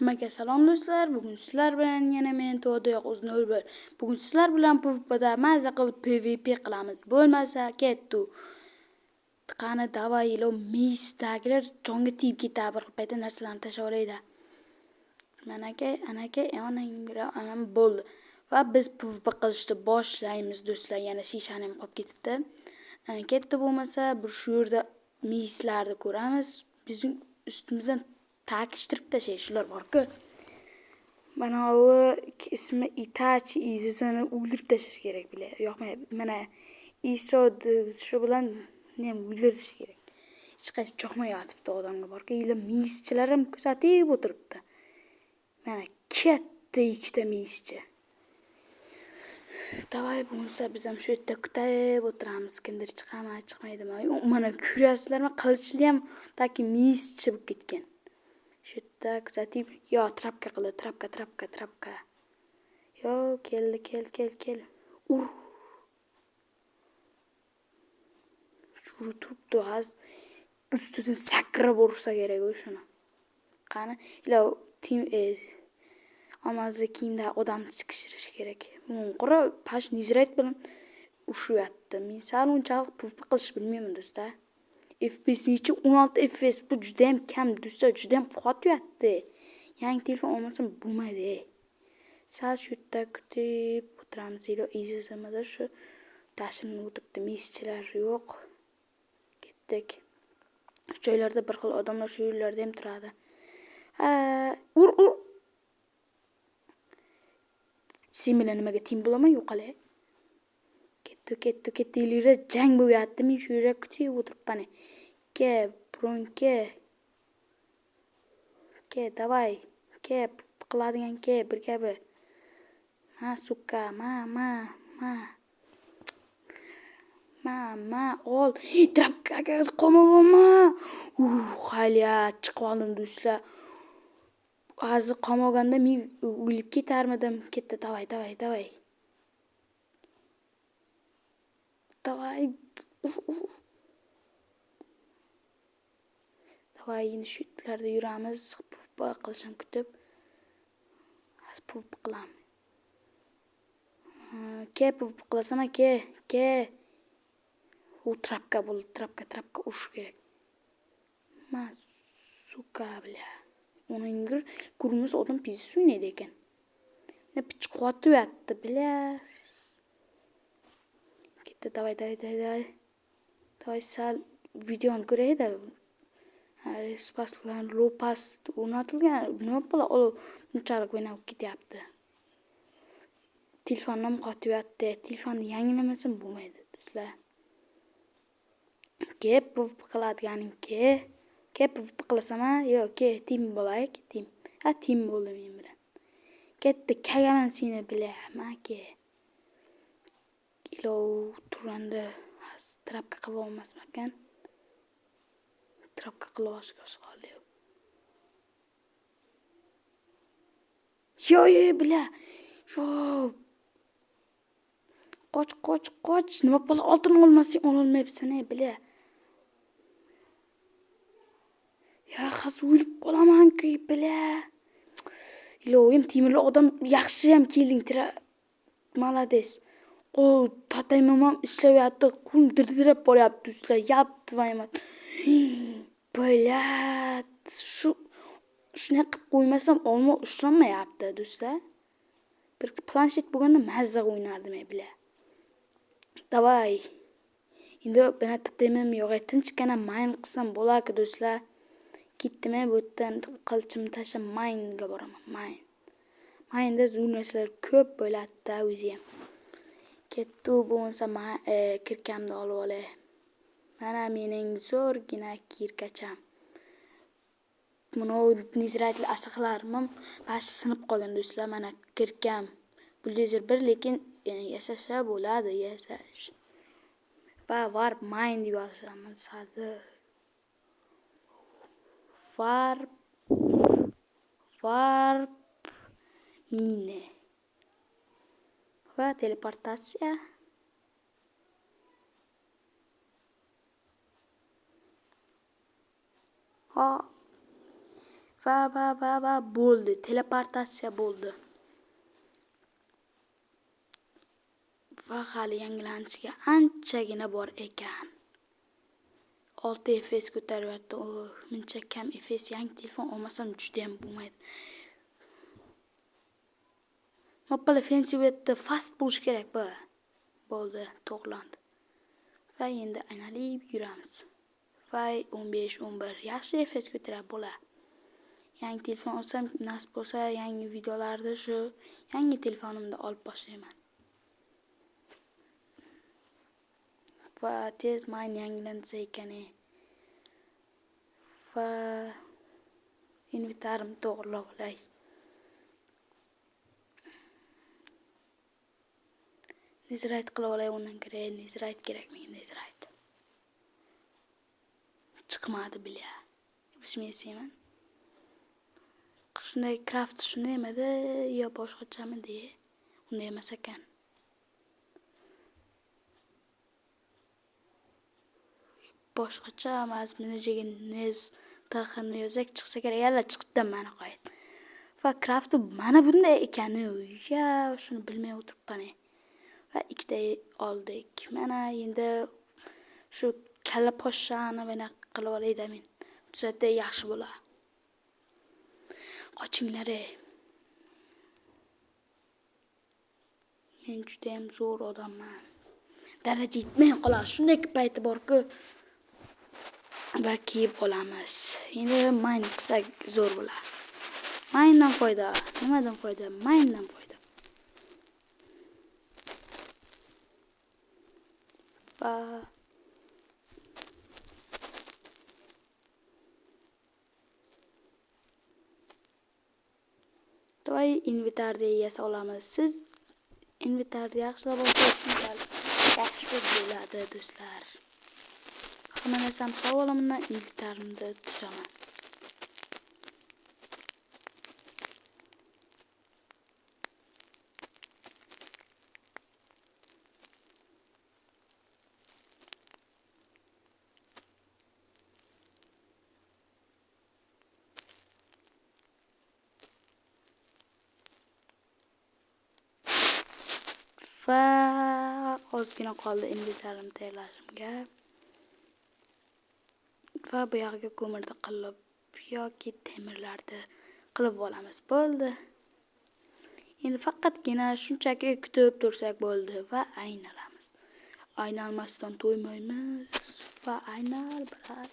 Hammaga salom do'stlar. Bugun sizlar bilan yana men To'diq Uz01. Bugun sizlar bilan PvPda maza qilib PvP qilamiz. Bo'lmasa ketdi. Qani davay ilo misdagilar jonga tegib ketadi bir xil paytda narsalarni tashlab olaydi. Mana aka, ana aka, onang bo'ldi. Va biz PvP qilishni boshlaymiz do'stlar. Yana shishani ham qolib ketibdi. Ketdi bo'lmasa bir shu yerda mislarni ko'ramiz. Bizning ustimizdan takishtirib tashlaydi shular bor-ku. Mana u ismi Itachi izisini o'ldirib tashlash kerak bila. Yoqmay mana Iso shu bilan nem o'ldirish kerak. Hech qaysi cho'qmay yotibdi odamga borku. Ila mischilar ham kuzatib o'tiribdi. Mana katta ikkita mischi. Davay bo'lsa biz ham shu yerda kutib o'tiramiz. Kimdir chiqami, chiqmaydimi? Mana ko'rasizlarmi, qilichli ham taki mischi bo'lib ketgan. Shu yerda kuzatib, yo trapka qildi, trapka, trapka, trapka. Yo, keldi, kel, kel, kel. Ur. Shu turibdi, hozir ustidan sakrab ursa kerak u shuni. Qani, ila tim omazi kiyimda odam chiqishirish kerak. Qura pash nizrayt bilan ushuyapti. Men sal unchalik PvP qilish bilmayman do'stlar. FPS necha? 16 FPS bu juda ham kam do'stlar, juda ham qotyapti. Yangi telefon olmasam bo'lmaydi. Sal shu yerda kutib o'tiramiz. Ila izimizda shu tashinib o'tiribdi. Meschilar yo'q. Ketdik. Shu joylarda bir xil odamlar shu yerlarda ham turadi. Ha, ur ur. Sen bilan nimaga team bo'laman yo'qale. Ketdi, ketdi, ketdi. Ilgari jang bo'lyapti. Men shu yerda kutib o'tiribman. Ke, bronke. Ke, davay. Ke, qiladigan ke, bir kabi. Ma, suka, ma, ma, ma. Ma, ma, ol. Trapkaga qolmayapman. Haliya chiqib oldim do'stlar. Hozir qolmaganda men o'lib ketarmidim. Ketdi, davay, davay, davay. Davay. Davay, endi shu yerlarda yuramiz. PvP qilishni kutib. Hozir PvP qilamiz. Ke, PvP qilasan, ke, ke. U trapka bo'ldi, trapka, trapka urish kerak. Ma, suka, bля. Uning ko'rmas odam pizza o'ynaydi ekan. Ne pichoq qotyapti, bля. Ketdi, davay, davay, davay, davay. Davay, sal videoni ko'rayda. Spaslar low pass o'rnatilgan. Nima bo'la, bunchalik o'ynab ketyapti. Telefonim qotyapti. Telefonni yangilamasam bo'lmaydi, do'stlar. Ke, PvP qiladiganing ke. Ke, PvP qilasanmi? Yo'q, ke, team bo'laylik, team. Ha, team bo'ldi men bilan. Ketdi, kagaman seni bila, ma ke. Ilov turganda trapka qilib olmasmikan? Trapka qilib olishga qoldi. Yo, yo, bila. Yo. Qoch, qoch, qoch. Nima bo'la, oltin olmasang ololmayapsan, ey, bila. Ya, hozir o'lib qolaman-ku, bila. Iloyim, temirli odam yaxshi ham kelding, tira. Malades. O, tataymam ham ishlayapti, qo'lim dirdirab boryapti do'stlar. Yap, tvayman. Bila, shu shunday qilib qo'ymasam olma ushlanmayapti do'stlar. Bir planshet bo'lganda mazza o'ynardim, ey, bila. Davay. Endi buni tataymam yo'q, tinchgina mayn qilsam bo'larki do'stlar. Ketdim bu yerdan qilichimni tashlab maynga boraman, mayn. Maynda zo'r narsalar ko'p bo'ladi-da o'zi ham. Ketdi bo'lmasa kirkamni olib olay. Mana mening zo'rgina kirkacham. Buni nizratli asaqlarim bashi sinib qolgan do'stlar. Mana kirkam. Bulldozer bir, lekin yasasha bo'ladi, yasash. Va warp mine deb yozamiz hozir. Warp, warp mine. Va teleportatsiya. Ha. Va va va va bo'ldi. Teleportatsiya bo'ldi. Va hali yangilanishiga anchagina bor ekan. 6 FPS ko'taryapti. Oh, muncha kam FPS yangi telefon olmasam juda ham bo'lmaydi. Mapala fancy bu fast bo'lish kerak bu. Bo'ldi, to'g'rilandi. Va endi aynalib yuramiz. Va 15, 11 yaxshi FPS ko'taradi bola. Yangi telefon olsam, nasib bo'lsa, yangi videolarda shu yangi telefonimda olib boshlayman. Va tez mayn yangilansa ekan. Va inventarimni to'g'rilab olay. Netherite qilib olay, undan ko'ra netherite kerak menga, netherite. Chiqmadi bila. O'zim yasayman. Shunday craft shundaymidi yo boshqachamidi? Unday emas ekan. Boshqacha emas, menejaga nez txni yozsak chiqsa kerak. Yalla chiqdi mana qo'ydi. Va craft mana bunday ekani, ya shuni bilmay o'tiribman. Va ikkita oldik. Mana endi shu kalla poshshani mana qilib olay-da men. Tuzatda yaxshi bo'lar. Qochinglar ey. Men juda ham zo'r odamman. Daraja yetmay qoladi. Shunday payti bor-ku. Va kiyib olamiz. Endi mayn qilsak zo'r bo'ladi. Mayndan foyda. Nimadan foyda? Mayndan foyda. Va давай inventarni yasa olamiz. Siz inventarni yaxshilab olsangiz yaxshi bo'ladi do'stlar. Hamma narsamni solib olaman, inventarimni tuzaman. Va ozgina qoldi inventarimni tayyorlashimga. Va bu yog'iga ko'mirni qilib yoki temirlarni qilib olamiz. Bo'ldi. Endi faqatgina shunchaki kutib tursak bo'ldi va aynalamiz. Aynalmasdan to'ymaymiz va aynal brat.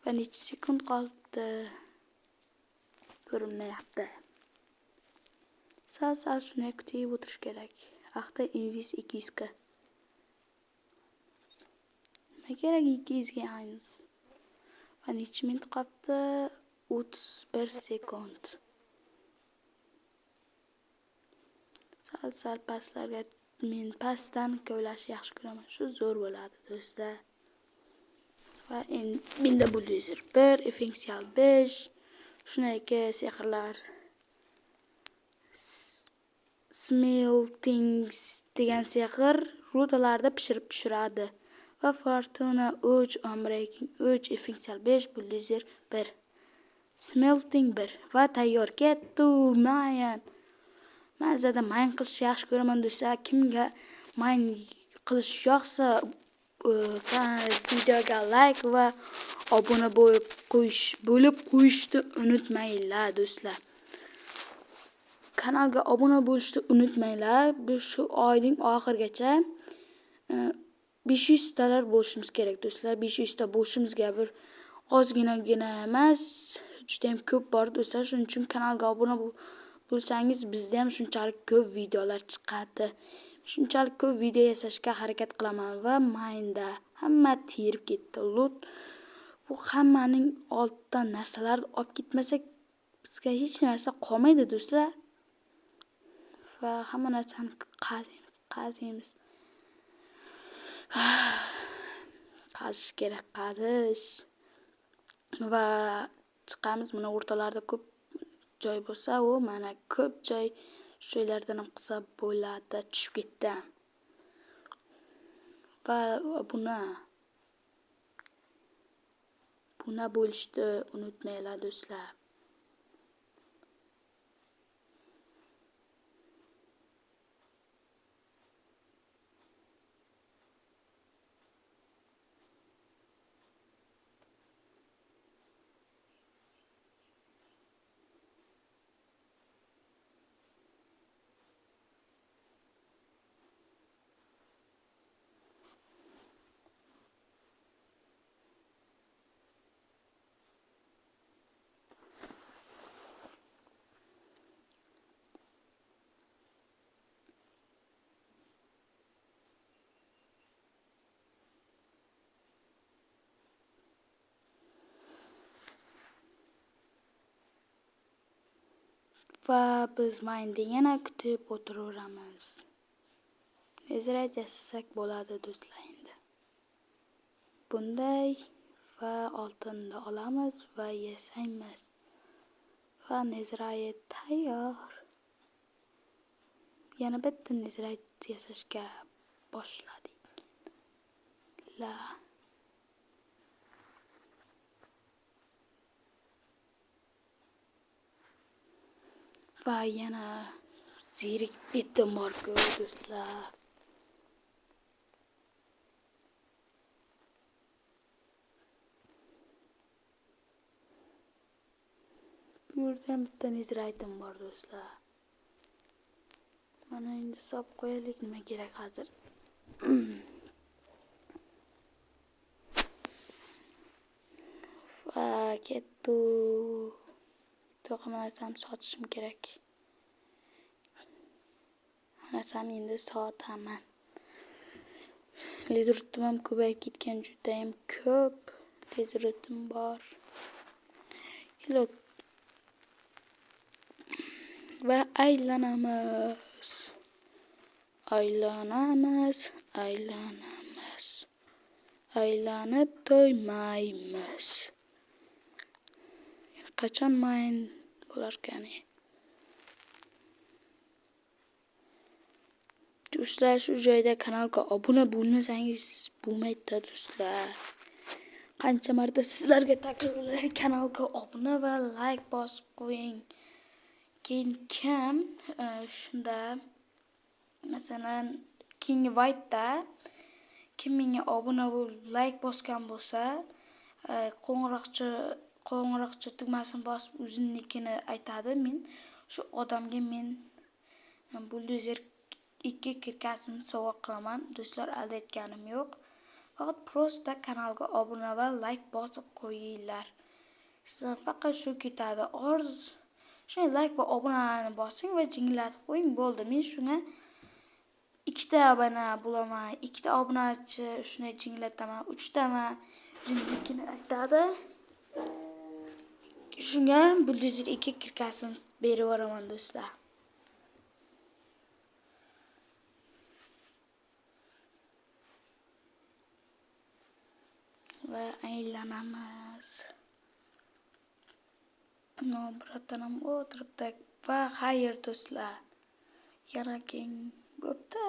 Va necha sekund qolibdi? Ko'rinmayapti. Sal-sal shunday kutib o'tirish kerak. Vaqti invis 200 ga. Nima kerak 200 ga ayniz. Va necha minut qolibdi? 31 sekund. Sal-sal pastlarga men pastdan kovlashni yaxshi ko'raman. Shu zo'r bo'ladi do'stlar. Va endi menda bulldozer 1, Essential 5, shunday sehrlar. Smelting degan sehr rudalarda pishirib tushiradi. Va Fortuna 3, Unbreaking 3, Essential 5, Bulldozer 1. Smelting 1 va tayyor ketdi. Mayan. Mazada mayn qilishni yaxshi ko'raman do'stlar. Kimga mayn qilish yoqsa, videoga like va obuna bo'lib qo'yishni unutmanglar do'stlar. Kanalga obuna bo'lishni unutmanglar. Bu shu oyning oxirigacha 500 talar bo'lishimiz kerak do'stlar. 500 ta bo'lishimizga bir ozginagina emas, juda ham ko'p bor do'stlar. Shuning uchun kanalga obuna bo'lsangiz bizda ham shunchalik ko'p videolar chiqadi. Shunchalik ko'p video yasashga harakat qilaman va mayda hamma terib ketdi. Loot bu hammaning oldidan narsalarni olib ketmasak bizga hech narsa qolmaydi do'stlar. Va hamma narsani qaziymiz, qaziymiz. Qazish kerak, qazish. Va chiqamiz. Mana o'rtalarda ko'p joy bo'lsa, u mana ko'p joy shu joylardan ham qilsa bo'ladi. Tushib ketdim. Va buni Obuna bo'lishni unutmanglar do'stlar. Va biz mayda yana kutib o'tiraveramiz. Nezerayt yasasak bo'ladi do'stlar endi. Bunday va oltinni olamiz va yasaymiz. Va nezerayt tayyor. Yana bitta nezerayt yasashga boshladik. La. Va yana zerik bitta bor-ku do'stlar. Bu yerda ham bitta nezeraytim bor do'stlar. Mana endi solib qo'yaylik, nima kerak hozir. Va ketdi. Hamma narsani sotishim kerak. Narsam endi sotaman. Lezrutim ham ko'payib ketgan, juda ham ko'p lezrutim bor. Va aylanamiz. Aylanamiz, aylanamiz. Aylanib to'ymaymiz. Qachon mayn bo'larkan? Do'stlar, shu joyda kanalga obuna bo'lmasangiz bo'lmaydi do'stlar. Qancha marta sizlarga takrorlay, kanalga obuna va like bosib qo'ying. Keyin kim shunda masalan keyingi vibe'da kim menga obuna bo'lib like bosgan bo'lsa, qo'ng'iroqcha tugmasini bosib o'zinikini aytadi. Men shu odamga men buldozer 2 kirkasini sovg'a qilaman. Do'stlar, aldayotganim yo'q. Faqat prosta kanalga obuna va like bosib qo'yinglar. Sizdan faqat shu ketadi. Orzu shuni like va obunani bosing va jinglatib qo'ying, bo'ldi. Men shunga 2 ta obuna bo'laman, 2 ta obunachi shuni jinglataman, 3 tama o'zinikini aytadi. Shunga buldozer 2 kirkasini berib yuboraman do'stlar. Va aylanamiz. No, bratanam o'tiribdi. Va xayr do'stlar. Yana keyin bo'pti.